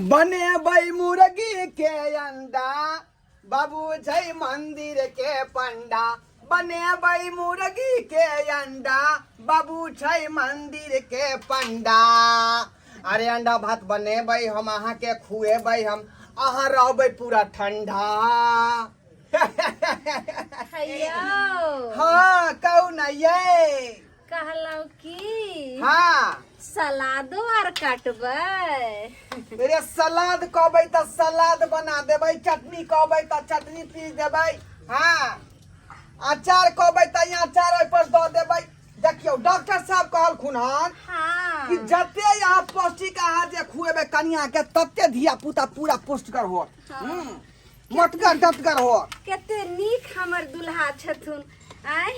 बनेबै मुर्गी के अंडा, बाबू छै मंदिर के पंडा। बनेबै मुर्गी के अंडा, बाबू छै मंदिर के पंडा। अरे अंडा भात बनेबै हम, अहाँके खुएबै हम, अहाँ रहबै पूरा ठंडा। हैयो। हाँ, कहू ना ये। कहलहुँ की, सलादो आर काटबै? रे, सलाद कहबै तऽ सलाद बना देबै, चटनी कहबै तऽ चटनी पीस देबै, हाँ, अचार कहबै तऽ अचार ओहि पर दऽ देबै। देखियौ, डॉक्टर साहब कहलखुन हन कि जते यहाँ पौष्टिक आहार जे खुएबै कनिया के, तते धिया पुता पूरा पुष्टगर होत, मोटगर डटगर होत। कते नीक हमर दुल्हा छथुन। आय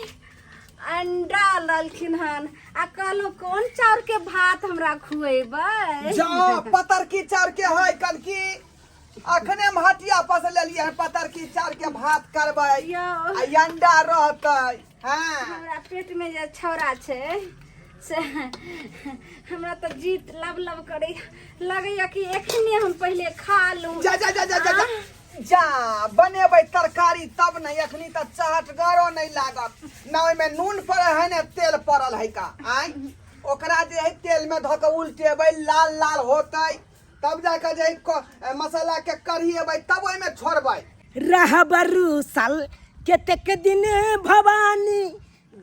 अंडा ललखिन हन आ कहलहुँ कोन चाउर के भात हमरा खुएबै? जा, पतरकी चाउर के है कनकी, अखने हम हटिया पर से लेलिए है। पतरकी चाउर के भात करबै यौ। आ अंडा रहतै। हाँ। हमरा पेट में जे छौड़ा छै से हमरा तऽ जीत लब लब करे लगैया कि एखने हम पहिले खा लू। जा जा जा जा जा जा जा, बनेबै तरकारी तब ने। एखनी तऽ चहटगरो नहि लागत ना। ओहिमे नून पड़ल है ने तेल पड़ल है का। आय, ओकरा जे है तेल में धऽ के उल्टेबै, लाल लाल होतै, तब जाके जे है मसाला के कढ़िएबै, तब ओहिमे छोड़बै। रहबरू साल कतेक दिन भवानी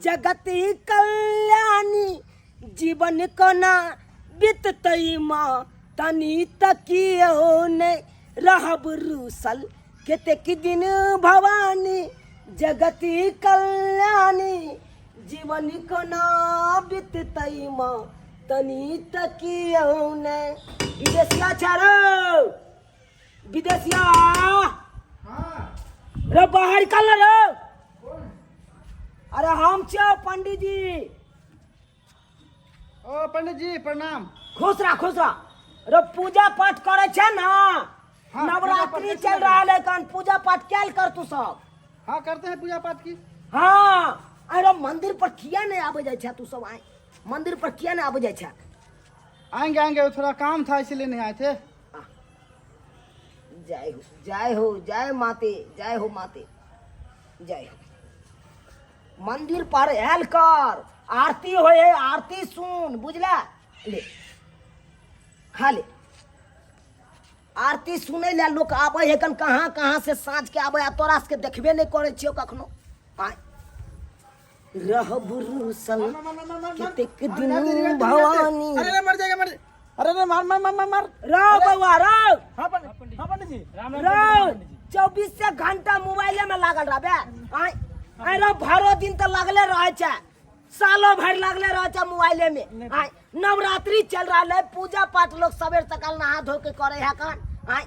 जगत कल्याणी, जीवन कोना बिततै माँ तनी तकियो ने। रहब रूसल कतेक दिन भवानी जगत कल्याणी, जीवन कोना बिततै माँ तनी तकियो ने। विदेशिया छाड़ो, विदेशिया रे, बाहर निकल ना रे। अरे, हम छियौ पंडित जी। ओ पंडित जी, प्रणाम। खुश रह, खुश रह रे। पूजा पाठ करे छै ना? हाँ, नवरात्रि पूजा पाठ चल रहा है कन, पूजा पाठ कैल कर तू सब। हाँ, करते हैं पूजा पाठ की। हाँ, अरे मंदिर पर किया नहीं आबे जाइ छै तू सब? आए, मंदिर पर किया नहीं आबे जाइ छै? आएंगे, आएंगे, वो थोड़ा काम था, इसीलिए नहीं आए थे। जय हो, जय हो, जय माते, जय हो माते, जय हो। मंदिर पर आयल कर, आरती होय है, आरती सुन, बुझला? ले, खा ले। आरती सुनै ले लोक आबै है कन, कहाँ कहाँ से साँझ के आबै, आ तोरा सबके देखबे नहि करै छियौ कखनो। आय, रहब रूसल कतेक दिन भवानी। अरे अरे, मर जाएगा, मर। अरे अरे, मार मार मार मार मार। रौ बौआ, रौ। हाँ पंडित, हाँ पंडित जी, राम राम। रौ, 24 घंटा मोबाइले में लागल रहबे? आय आय रौ, भरो दिन तऽ लागले रहै छै, सालो भरि लागले रहै छै मोबाइले में। आय, नवरात्रि चल रहल है, पूजा पाठ लोग सवेर सकाल नहा धो के करे है कन। आय,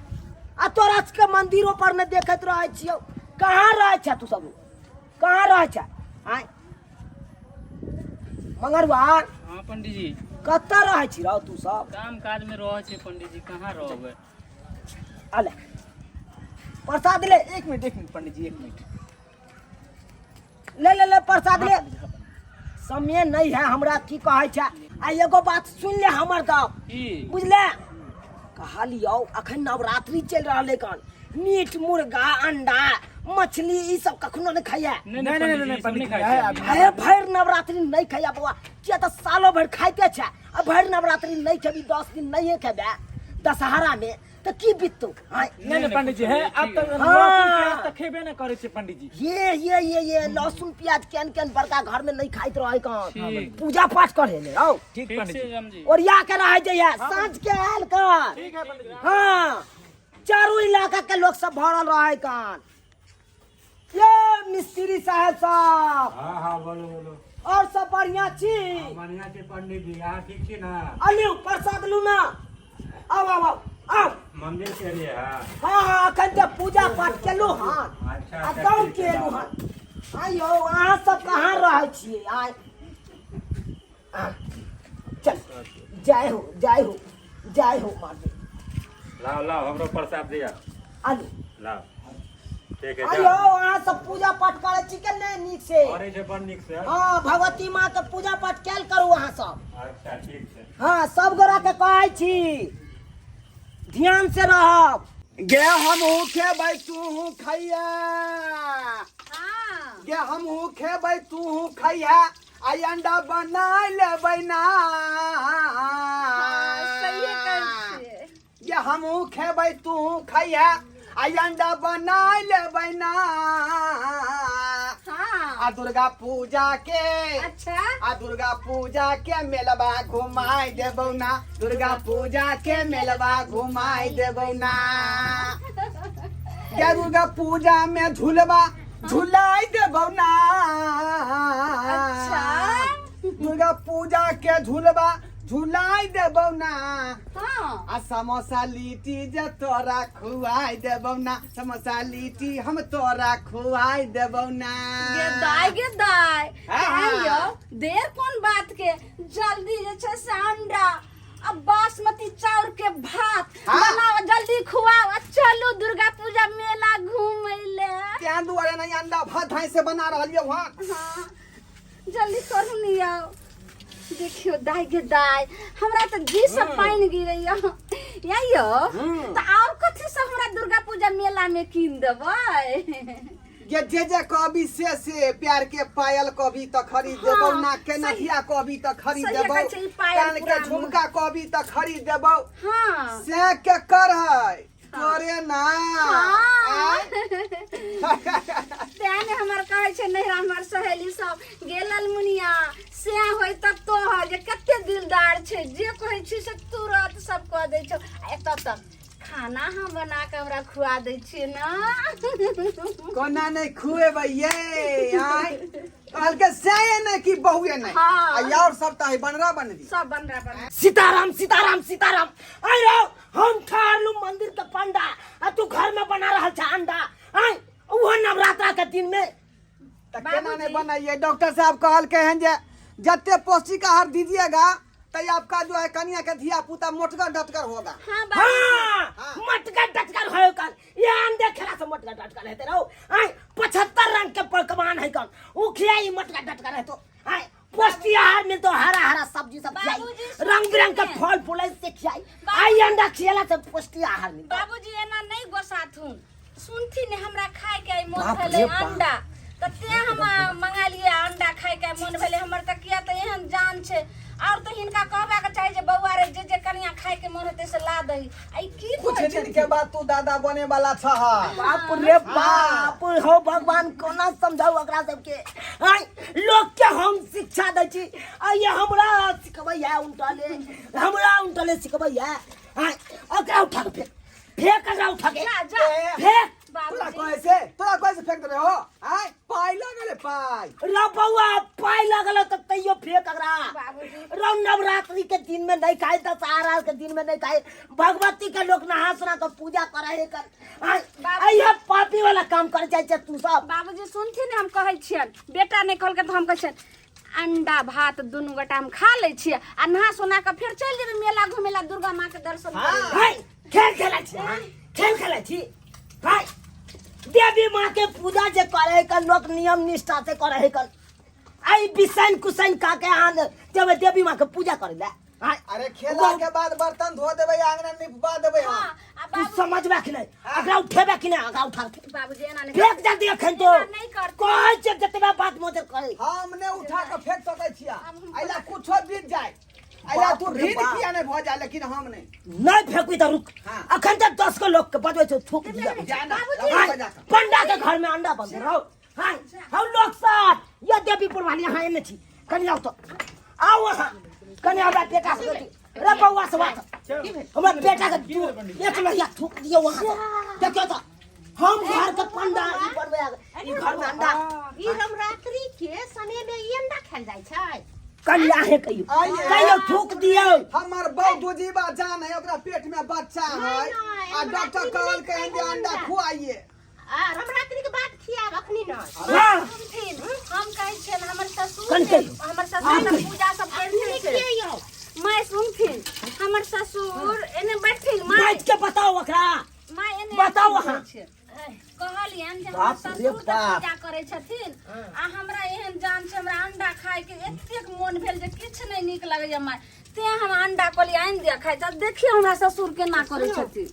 आ तोरा सबके मंदिरो पर ने देखैत रहै छियौ। कहाँ रहै छै तू सब? कहाँ रहै छै? आय मंगरुआ। हाँ पंडित जी। कतऽ रहै छी रौ तू सब? काम काज में रहै छै पंडित जी, कहाँ रहबै? अले, प्रसाद ले। एक मिनट, एक मिनट पंडित जी, एक मिनट। ले ले ले, प्रसाद ले। समय नहीं है हमरा, की कहै छै। आ एगो बात सुन ले हमर गप। की? बुझले? कहलियौ, अखन नवरात्रि चलि रहल है कन, मीट मुर्गा अंडा मछली ई सब कखनो नहीं खाइया। नहीं। नहीं, नहीं, नहीं नहीं, पंडित जी, पंडित सब नहीं जी, खाइ है, छियै। अरे, भरि नवरात्रि नहीं खाइया बौआ, किया तऽ सालो भरि खाइते छै आ भरि नवरात्रि नहीं खेबी, 10 दिन नहीं खेबे दशहरा में तऽ की बिततौ आँय? नहीं नहीं पंडित जी, है अब तक हाँ। लहसुन प्याज तक खेबे ना करे छे पंडित जी। ये लहसुन प्याज केन केन बड़का घर में नहीं खाइत रहे कन। ठीक। पूजा पाठ करे ले रहो। ठीक। ठीक पंडित छै जी। राम जी। ओरिया के रहे जइया, साँझ के आयल कर। ठीक है पंडित जी। हाँ, चारू इलाका के लोग सब भरल रहे कान। ये मिस्त्री साहब साहब। हाँ हाँ, बोलो बोलो। और सब बढ़िया छी? बढ़िया छै पंडित जी, अहाँ ठीक छी ना? अलियौ, प्रसाद लू ना। आउ आउ आउ आउ। मंदिर के लिए? हाँ। हाँ हाँ, अखन तऽ पूजा पाठ केलहुँ हन अच्छा, आ अच्छा, गाँव ठीक के छै। एलहुँ हन। आइयौ, अहाँ सब कहाँ रहै छियै? आइ आ, चल, जय हो, जय हो, जय हो माते। लाओ लाओ, हमरो प्रसाद दिया। आलू। लाओ, ठीक है। आइयौ। जाओ। अहाँ सब पूजा पाठ करै छी के नहि नीक से? करै छै, बड़ नीक से। हाँ, भगवती माँ के पूजा पाठ कैल करू अहाँ सब। अच्छा, ठीक छै। हाँ, सब गोरा के कहै छी। ध्यान से रहब। गे हमहूँ खेबै तूहूँ खैया। हाँ। गे हमहूँ खेबै तूहूँ खैया, आई अंडा बना लेबै ना। हाँ, सहिए कहै छियै। गे हमहूँ खेबै तूहूँ खैया, आई अंडा बना लेबै ना। हाँ। आ दुर्गा पूजा के, अच्छा, आ दुर्गा पूजा के मेलबा घुमाई देबौ ना, दुर्गा पूजा के मेलबा घुमाई देबौ ना। गे दुर्गा पूजा में झूलबा झुलाई देबौ ना। अच्छा। दुर्गा पूजा के झूलबा झुलाई देबौ ना। हाँ। आ समोसा लिट्टी जे तोरा खुआई देबौ ना, समोसा लिट्टी हम तोरा खुआई देबौ ना। गे दाय, गे दाय। हाँ। आइयो देर कोन बात के, जल्दी जे छै से अंडा आ बासमती चाउर के भात हाँ। बनाओ, जल्दी खुआओ आ चलू दुर्गा पूजा मेला घूमै ले। तें दुआरे नहीं अंडा भात धाई से बना रहल यौ। हाँ। हाँ, जल्दी करू नहीं आओ। देखियो दाय, गे दाय, हमरा तऽ जी सब पानि गिरैया या यो। तऽ और कथी सब हमरा दुर्गा पूजा मेला में कीन देबै? ये जे जे कहबी से प्यार के पायल कहबी तऽ खरीद देबौ। हाँ, नाक के सही। नथिया कहबी तऽ खरीद सही देबौ। कहै छै, ई पायल कान के पूरा। झुमका कहबी तऽ खरीद देबौ। हाँ। से के कर है तोरे ना। हाँ। आँय? तें ने हमर कहै छै नैहरा हमर सहेली सब गेलल मुनिया से होय तऽ तोहर जे कते दिलदार छै, जे कहै छी से तुरंत सब कऽ दै छौ। आ एतऽ तक खाना हम बना कऽ हमरा खुआ दै छियै ना। कोना नहि खुएबै ये? आँय, कहलकै से नहि कि बहुए नहि। हाँ। आ और सब तऽ है बनरा बनरी। सब बनरा बनरा। सीताराम सीताराम सीताराम। आइ रहो, हम ठहरलू मंदिर के पंडा आ तू घर में बना रहल छ अंडा। आइ ओहो नवरात्रा के दिन में। तऽ केना नहि बनाइए? डॉक्टर साहब कहलकै हन जे जते पौष्टिक आहार दीजिएगा तो आपका जो है कनिया के धिया पुता मोटगर डटगर होगा। हाँ बाबूजी। हाँ, मटका डटकर होय कल ये अंडे खेला से मटका डटकर हेते रहो। आइ 75 रंग के पकवान है कल उ खियाई मटका डटकर है तो। आइ पौष्टिक आहार मिलतो, हरा हरा सब्जी सब खियाई, बाबूजी, रंग बिरंग के सुनिए। फल फूल से खियाई। आई अंडा खियाला से पौष्टिक आहार मिलतो। बाबूजी एना नहीं गोसाथुन, सुनथिन। हमरा खाय के मोन बाप भेलै रे बाप। अंडा, तऽ तें हम मंगा लिए। अंडा खाय के मोन भेलै हमर, तऽ किया तऽ एहन जान छै। और तऽ हिनका कहबाक चाही जे बौआ रे, जे जे कनिया खाय के मोन हेतै से ला दही। आ ई की कुछ कहै दिन छथिन? के बाद तू दादा बने वाला छह। बाप रे बाप, हो भगवान, कोना समझाऊ ओकरा सबके? आय लोग के हम शिक्षा दै छी आ ये हमरा सिखबैया उल्टले, हमरा उल्टले सिखबैया। आय ओकरा उठा के फेंक, फेंक ओकरा उठा के। जा जा। ए, फेंक। तोरा बाबूजी। कहै से, तोरा कहै से फेंक देबै हो। आय पाइ लगल पाइ। रो बौआ, पाइ लगल तऽ तैयो फेंक ओकरा। बाबूजी। रो नवरात्रि के दिन में नहीं खाए, दशहरा के दिन में नहीं खाए, भगवती के लोग नहा सुना के पूजा करे है कर। आय बाबूजी। आय पापी वाला काम कर जाय छै तू सब। बाबूजी सुनथिन, हम कहै छियनि, बेटा नहि कहलकै तऽ हम कहै छियनि, अंडा भात दुनू गोटा हम खा लै छियै आ नहा सोना कऽ फेर चलि जेबै मेला घुमै ला, दुर्गा माँ के दर्शन करै ला। हाय खेल खेलै छी, हाँ? खेल खेलै छी। हाय देवी माँ के पूजा जे करे कर लोग नियम निष्ठा से करे है कर। आई बिसैन कुसैन का के आन जब देवी माँ के पूजा करे ला। हाय अरे खेला के बाद बर्तन धो देबै, आंगन निपवा देबै हम। हाँ, आ तू बाबू समझबा कि नहीं? अगरा उठेबा कि नहीं? अगरा उठा के बाबूजी एना नहि फेंक जल्दी अखन तो। एना नहि करथिन। कहै छै जतबा बात मोजर करे। हम ने उठा के फेंक सकै छिया। हम अइला कुछो बीत जाए, अइला बाप तू रे भीड़ बाप। किया नहीं भऽ जाए, लेकिन हम नहीं। नहीं फेंकबी तऽ रुक। हाँ। अखन तक 10 को लोग के बजबै छौ, थूक दिया। जा ना, बाबूजी। लगा बजा कऽ। पंडा के घर में अंडा बंद रहो। हाँ, हम लोग साथ ये देवीपुर वाली यहाँ एने छी। कनी आओ तो, आओ अहाँ कनी हमरा बेटा से रे बौआ से बात। हमरा बेटा के तू एक लोहिया थूक दियो वहाँ से। देखियो तो हम घर के पंडा ई बनबै ई घर में अंडा। ई नवरात्रि के समय में ई अंडा खायल जाइ छै। कनी आहे कहियो। आइए। कहियो थूक दियो। हमर बहू दुजीबा जान है, ओकरा पेट में बच्चा है। नहीं, नहीं, आ डॉक्टर नवरात्रि में कहलकै हन जे नहीं अंडा अंडा। खुआइए। आ नवरात्रि के बाद खियाब, अखनी नहि। हाँ। सुनथिन, हम कहै छियनि हमर ससुर कन ने- कहियो। हमर ससुर ने पूजा सब अखनी करथिन से। खियैयौ। माय सुनथिन, हमर ससुर एने बैठथिन माय। बैठ के बताओ ओकरा। माय एने बताओ बैठथिन। अहाँ। कहलियनि जे हमर बाप रे ससुर तऽ बाप। पूजा करै छथिन आ हमरा एहन जान छै, हमरा अंडा खायके एतेक मोन भेल जे किछु नहि नीक लगैया माय। तें हम अंडा कहलियै आनि दिअ खाइ छै। देखियौ हमरा ससुर केना करै छथिन।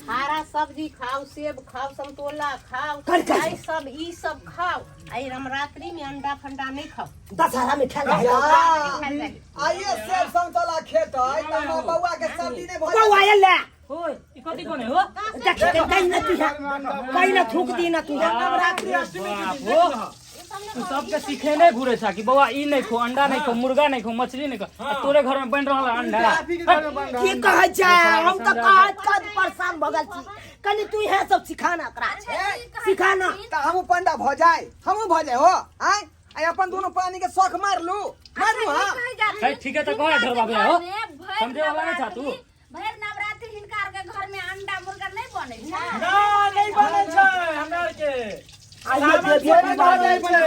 हरा सब्जी खाओ, सेब खाओ, समतोला खाओ, कर कर। ई सब ई सब खाओ। आई रामरात्रि में अंडा फंडा नहीं खाओ। दशहरा में खेल जाए। खायल जाइ। आइए सेब संतोला खेतै तऽ हमरा बौआ के सर्दी नहि भऽ बौआ आयल ले। ओए ई कथी कोने हो? देख कहीं ना तू कहीं ना थूक दी ना तू। नवरात्रि अष्टमी के दिन हो तू सबके सिखेने घुरे छा कि बौआ ई नहीं खो, अंडा नहीं खो, मुर्गा नहीं खो, मछली नहीं खो, आ तोरे घर में बन रहल है अंडा। आप ही के घर में बन रहा की है। कहै छै? हम तऽ कहत कहत परेशान भऽ गेल छी। कनि तू इएह सब सिखाना ओकरा, सिखाना। तऽ हमहूँ पंडा भऽ जाय, हमहूँ भऽ जाय हो। आँय आइ अपन दुनू प्राणी के शौख मारलू मारलू। हाँ है, ठीक है, तऽ कहै धर बाबू हो। समझे वाला नहीं छा तू। भरि नवरात्रि हिनका आर के घर में अंडा मुर्गा नहीं बनै छै? ना, नहीं बनै छै हमरा आर के। आइए देवी बनै छै।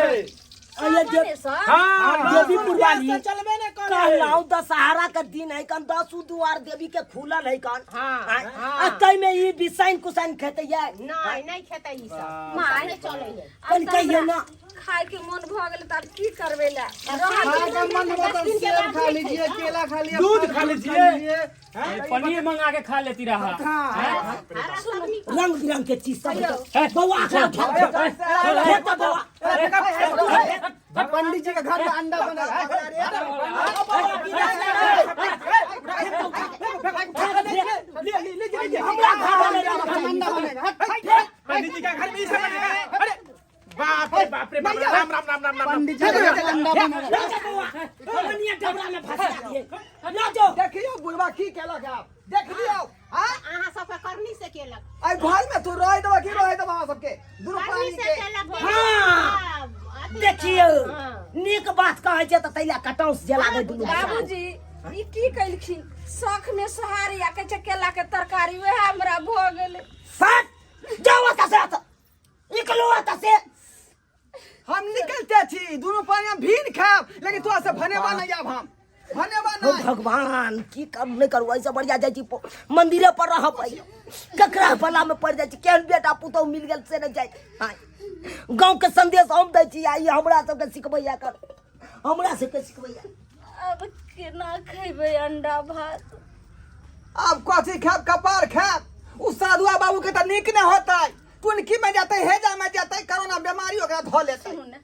आइए देवी। बनै सब? हाँ। देवीपुर वाली चलबे ने करे। कहलहुँ दशहरा के दिन है कन, दसू दुआर देवी के खुलल है कन। आ तै में ई बिसाइन कुसाइन खेतै ये? नहीं, नहीं खेतै ई सब। माय नहीं चलै है। कनि कहियौ ना। खाय के मन भऽ गेल तऽ आब की करबै लए? खाए का मन हुआ तो सेब खा लीजिए, केला खा लीजिए, दूध फल खा फ्रूट लीजिए। पनीर मंगा के खा लेती रहा। हाँ। हरा सब्जी रंग बिरंग के चीज सब है। बौआ खा खा खा बौआ। पंडित जी के घर में अंडा बना है। हमरा घर में अंडा बनेगा। पंडित जी का घर में ई सब बनेगा? अरे बाप रे बाप रे बाप रे, राम राम राम राम राम। पंडित जी के घर में अंडा बनेगा। ला जा बौआ, कनिया डबरा में फंसा दिए, ला जाओ। देखियौ बुढ़वा की केलक, आब देख लियौ। हाँ अहाँ सबके करनी से केलक। आइ घर में तू रह देबा की रह देबा अहाँ सबके दुनू करनी प्राणी से के? केलक। हाँ। देखियौ, नीक बात कहै छै तऽ तैला कटौस जला दे दुनू। बाबूजी ई की कैलखिन? शौख में सोहारी आ कहै छै केला के तरकारी, वएह हमरा भऽ गेलै। सट जाओ ओतऽ से, ओतऽ निकलो ओतऽ से। हम निकलते छी, दुनू प्राणी हम भीन खायब, लेकिन तोरा से भनेबा नहीं आब, हम भनेबा हो नहीं। भगवान, की करू नहि करू? ऐसे बढ़िया जाइ छी मंदिरे पर रह पड़ि ककरा बला में पड़ जाइ छी। केहन बेटा पुतहु मिल गेल से नहि जाइ। आँय, गाँव के संदेश हम दै छी आ ई हमरा सबके सिखबैया कर, हमरा सबके सिखबैया। आब केना खेबै अंडा भात? आब कथी खायब? कपार खायब? उ साधुआ बाबू के तऽ नीक नहि होतै, टुनकी में जेतै, हेजा में जेतै, कोरोना बीमारी ओकरा धऽ लेतै। सुनू ने,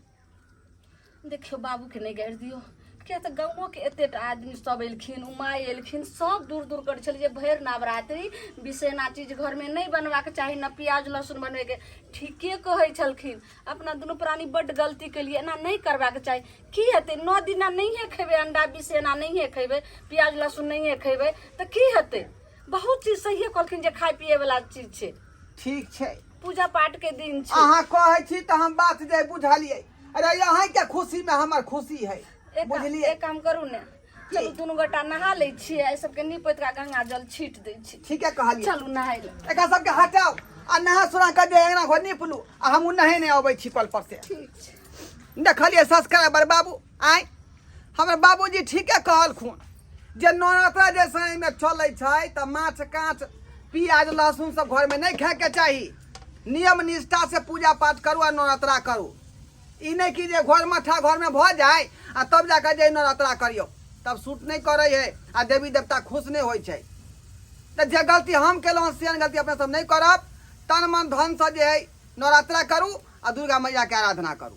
देखियौ, बाबूके नहि गारि दियौ, किया तऽ गाँवोके एतेक आदमी सब एलखिन, उमाय एलखिन, सब दूर दूर करै छलै जे भरि नवरात्रि बिसेना चीज घरमे नहि बनबाक चाही, न प्याज लहसुन बनबैके। ठीके कहै छलखिन, अपना दुनू प्राणी बड्ड गलती केलियै, एना नहि करबाक चाही। की हेतै? 9 दिना नहिए खेबै अंडा बिसेना, नहिए खेबै प्याज लहसुन, नहिए खेबै तऽ की हेतै? बहुत चीज सहिए कहलखिन जे खाय पियैवला चीज छै। ठीक छै। पूजा पाठ के दिन छै। अहाँ कहै छी तऽ हम बात जे बुझलियै। अरे अहाँके खुशी में हमर खुशी है। एक बुझलियै। एक काम करू ने, चलू दुनू गोटा नहा लै छियै, एहि सबके नीप पोति कऽ गंगा जल छीट दै छी। ठीके कहलियै। चलू नहाय लए। एकरा सबके हटाउ आ नहा सोना कऽ जे अंगना घर नीप लू, आ हमहूँ नहेने अबै छी कल पर से। ठीक छै। देखलियै सब्सक्राइबर बाबू, आँय हमर बाबूजी ठीके कहलखुन जे नवरात्रा जे समयमे चलै छै तऽ माछ काँच प्याज लहसुन सब घरमे नहि खायके चाही। नियम निष्ठा से पूजा पाठ करू आ नवरात्रा करू। ई नहि कि जे घर मठा घरमे भऽ जाय आ तब जाकऽ जे नवरात्रा करियौ, तब सूट नहि करै है आ देवी देवता खुश नहि होइ छै। तऽ जे गलती हम केलहुँ से गलती अपने सब नहि करब। तन मन धनसँ जे है नवरात्रा करू आ दुर्गा मैयाके आराधना करू।